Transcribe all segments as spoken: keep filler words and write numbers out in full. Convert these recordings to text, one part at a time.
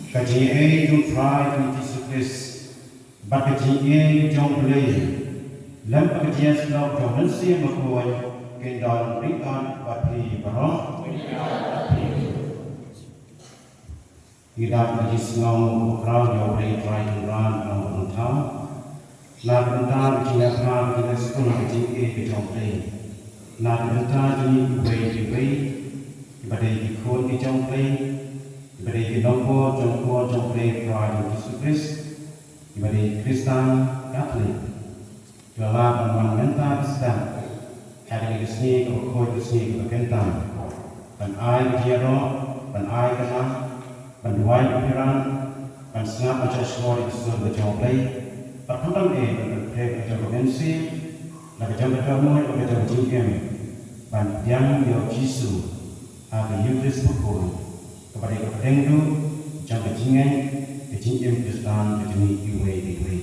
Ka jingïeit jong U Trai U Jisu Khrist bad ka jingïeit jong U Blei lem bad ka jingïasyllok jong U Mynsiem Bakhuid kin don ryngkat bad phi baroh. Ngi dap ka jingsngew khraw ïa U Blei Trai Kynrad Nongpynïaid. Na ka bynta ka jingïakhun ka jingïaskhem ka jingïeit ka jong U Blei. Na ka bynta jong ngi iwei pa iwei, kiba dei ki khun ki jong U Blei, kiba dei ki nongpynïaid jong U Blei Trai Jisu Khrist, kiba dei ki Khristan Katholik. Ki la lah ban wan mynta ka step ha kane ka sngi kaba khuid, ka sngi kaba kyntam, ban ai ka jingïaroh, ban ai ka lad, ban duwai ka pyrshah, ban sngap ban shah shkor ïa ka sur ka jong U Blei, bad khamtam eh ban pynphriang ka jong ka mynsiem, la ka jong ka dohnud, la ka jong ka jingim, ban pdiang ïa U Jisu ha ka Eucharist bakhuid, kaba dei ka pdeng duh jong ka jingngeit, ka jingim Khristan ka jong ngi iwei pa iwei.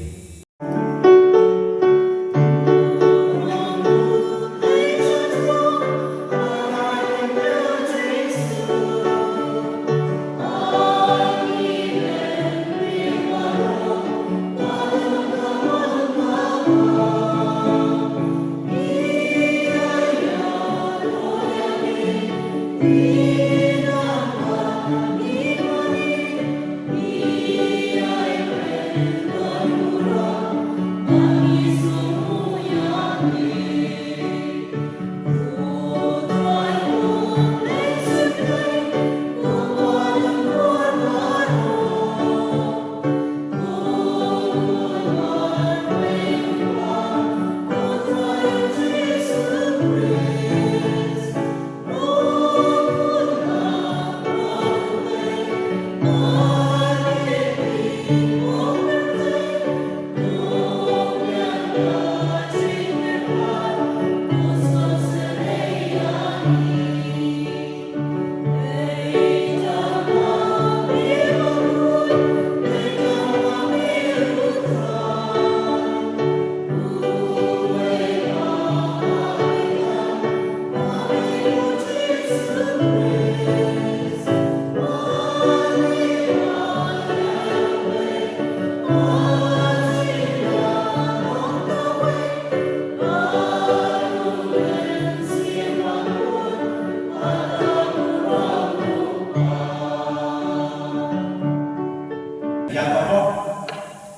Ïa ka hok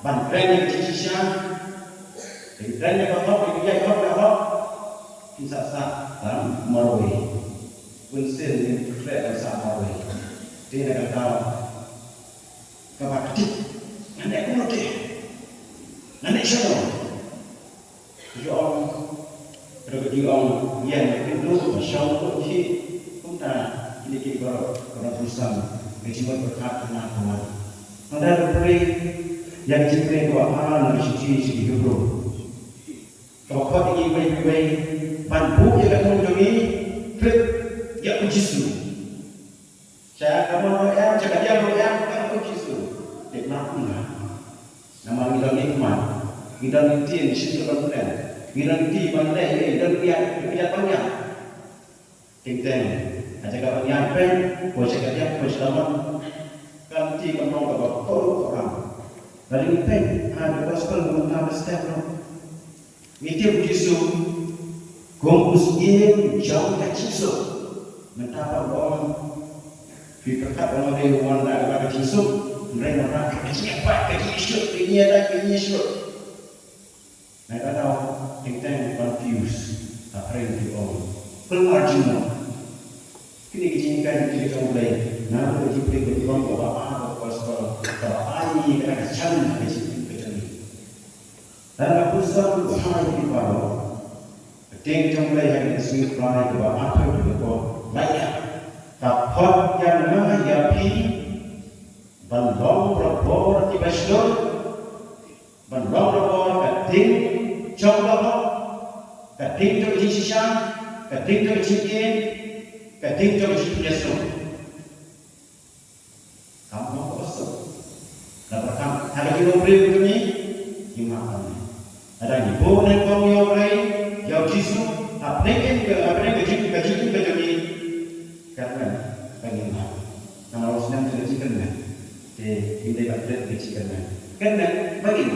ban kren ïa ka jingshisha, ban kren ïa ka hok, ban ïa ka hok, ïa ka hok. Kin sa sa tam marwei. Bun sien ngin kren ban sa marwei. Te na ka daw kaba ktik, ngan ïa kumno te, ngan ïa shano. Ju ong, ruh ju ong, ïa ngan pynduh ba shong kumta. Kumta kine ki baroh ka nongpynsang ka jingmut pyrkhat na ka wan. Ngan da ruh pyrshah ïa ka jingpyrshah ka wan na ka shithi sha ki Hebru. Kaba khot ïa ngi iwei pa iwei ban buh ïa ka thong jong ngi khlem ïa U Jisu. Sha ka mon ruh em, sha ka liang ruh em, em U Jisu. Te kumno kumno. Namar ngi don ngi khmat, ngi don ngi ktien, ngi shim ka ban pynlong, ngi don ngi ti ban leh, ngi don ngi ïaid, ngi ïaid ban ïaid. Teng teng, ha jaka ban ïaid pyn, poi sha ka liang, poi sha ka mon. Ka lynti ka mon kaba kordor kordor. Lada ngi pyn ha ka gospel mynta ka step ruh. Ngi tip U Jisu kum u syiem jong ka jingsuk. Mynta pat u ong, phi pyrkhat u ong dei u wan da kaba ka jingsuk. Hynrei mynta ka jingïapat, ka jingïashut, ka jingïada, ka jingïashut. Nangta daw teng teng confuse. Hapdeng phi ong, kulmar jingmut. Kine ki jinghikai ki jong U Blei. Naduh ki pyrthei ki ong kaba ar ka gospel, kaba ai ka, ka jan ka jingim ka jong ngi. Lada pynsan u Trai ïa phi baroh, ka ktien jong U Blei ha kane ka sngi Trai kaba arphew ka dei, ka khot ïa nga ïa phi ban long barabor kiba shlur, ban long barabor ka ding jong ka hok, ka ding jong ka jingshisha, ka ding jong ka jingïeit, ka ding jong ka jingpynïasnoh. Kam long kaba suk. Kaba kam, ha ka jingïohi briew jong ngi, ngi map ïa ngi. Lada ngi buh nyngkong ïa U Blei, ïa U Jisu, hapdeng ka, hapdeng ka jing, ka jingim ka jong ngi, kyrmen ba ngin map. Namar u snem jong ka jingkyrmen. Te Ngim dei ban treh ïa ki jingkyrmen. Kyrmen ba ngin,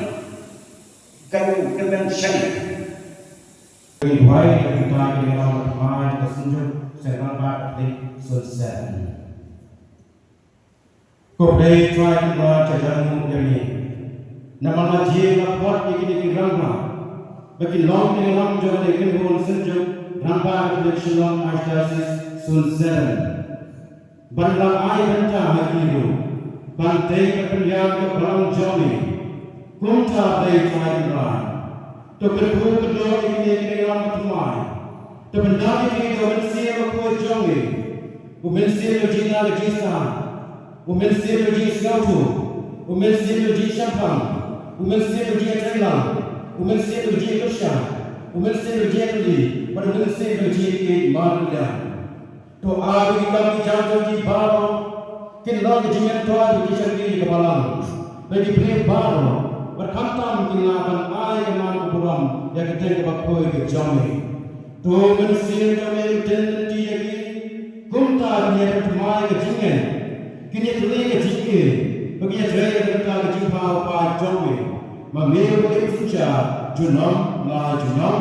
kyrmen, kyrmen shane. Ngi duwai ïa ka bynta ki nongïalam ba thymmai jong ka Synjuk Seng Rangbah Katholik Zone Seven. Ko Blei Trai Kynrad, jia jia nguh ïa ngi. Namar nga jia nga khot ïa kine ki rangbah ba kin long ki nongïalam jong kane ka Synjuk Rangbah Katholik Shillong Archdiocese Zone Seven. Ban la ai bynta ha ki ruh ban tei ban pynïaid ka balang jong me. Kumta Blei Trai Kynrad, to kyrkhu kyrdoh ïa kine ki nongïalam ba thymmai. To pyndap ïa ki da u Mynsiem Bakhuid jong me, u Mynsiem u jingïaid ka jingstad, u Mynsiem u jingsngewthuh, u Mynsiem u jingshemphang, u Mynsiem u jingïatreilang, u Mynsiem u jingpyrshah, u Mynsiem u jingkylli, bad u Mynsiem u jingïeit markylliang. To ai ba ki kam ki jam jong ki baroh kin long ka jingmyntoi bad ki shakri ka balang bad ki briew baroh, bad khamtam kin lah ban ai ka man ka burom ïa ka kyrteng kaba khuid ka jong me. To Mynsiem jong me un teng lynti ïa ki, kumta kin ïa thymmai ka jingngeit, kin ïa tylli ka jingïeit, bad kin ïa trei ïa ka bynta ka jingpynpaw jong me. Ma me uba im synshar junom la junom.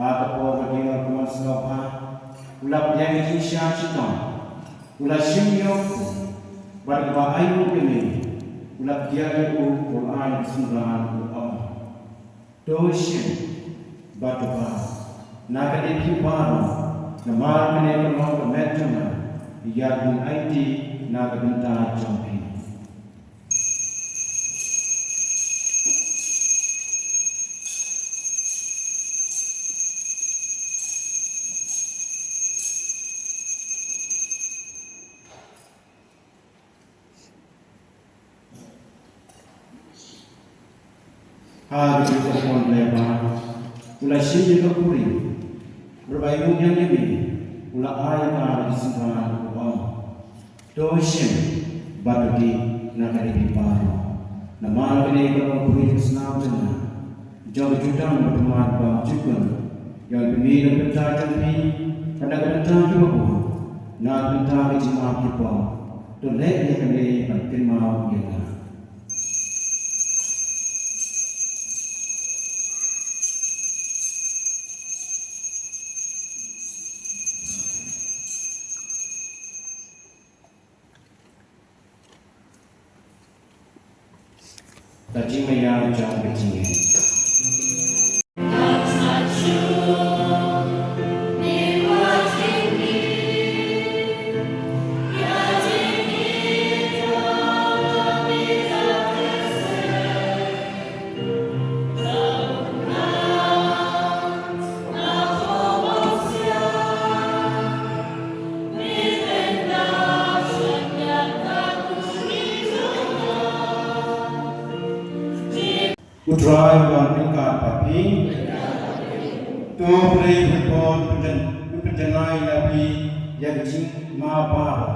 Ha ka por ba dei ngan kmen sngewbha, u la pdiang ïa ki sha shitom, u la shim ïa u, bad kaba ainguh ïa me, u la pdiang ïa u, u la ai ïa u synran, u ong: To shim bad to bam na kane phi baroh, namar kane ka long ka met jong nga, ïa kaba ngan aiti na ka bynta jong phi. Ha ka jingkyrkhu lehbah, u la shim ïa ka khuri, bad ba ïa u ñiang ïa me, u la ai ïa ka da ka synran, u ong: To shim bad to dih na kane phi baroh, namar kane ka long ka khuri ka snam jong nga, jong ka jutang bad ka bymjukut, ïa ka jingmih na ka bynta jong phi bad na ka bynta kiba bun, na ka bynta ka jingmap ki pop. To leh ïa kane ban kynmaw ïa nga. Ka jingmaïa jong ka jingngeit. U Trai u don ryngkat bad phi. To U Blei u pynpoi, u pynjan-, u pynjanai ïa phi ïa ka jingma baroh.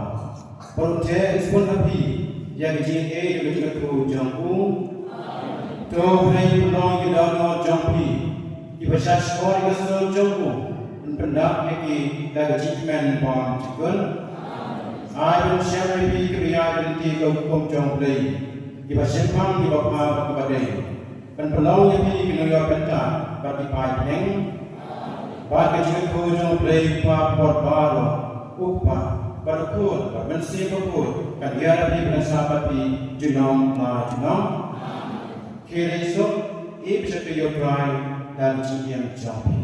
Bad u theh un sbun ha phi ïa ka jingïeit, ïa ka jingïathuh jong u. To U Blei u pynlong ïa ki dohnud jong phi kiba shah shkor ïa ka sur jong u, un pyndap ïa ki da ka jingkmen bymjukut. Ai ban shem ïa phi kiba ïaid lynti ka hukum jong U Blei, kiba shemphang, kiba bha bad kiba dei. Ban pynlong ïa phi ki nongïoh bynta bad ki paid bneng. Bad ka jingïathuh jong U Blei Kpa Bakhuid baroh, U Kpa bad U Khun bad U Mynsiem Bakhuid, kan ïarap ïa phi, kan sah bad phi junom la junom. Khie leit suk, ïeit bad shakri ïa U Trai da ka jingim jong phi.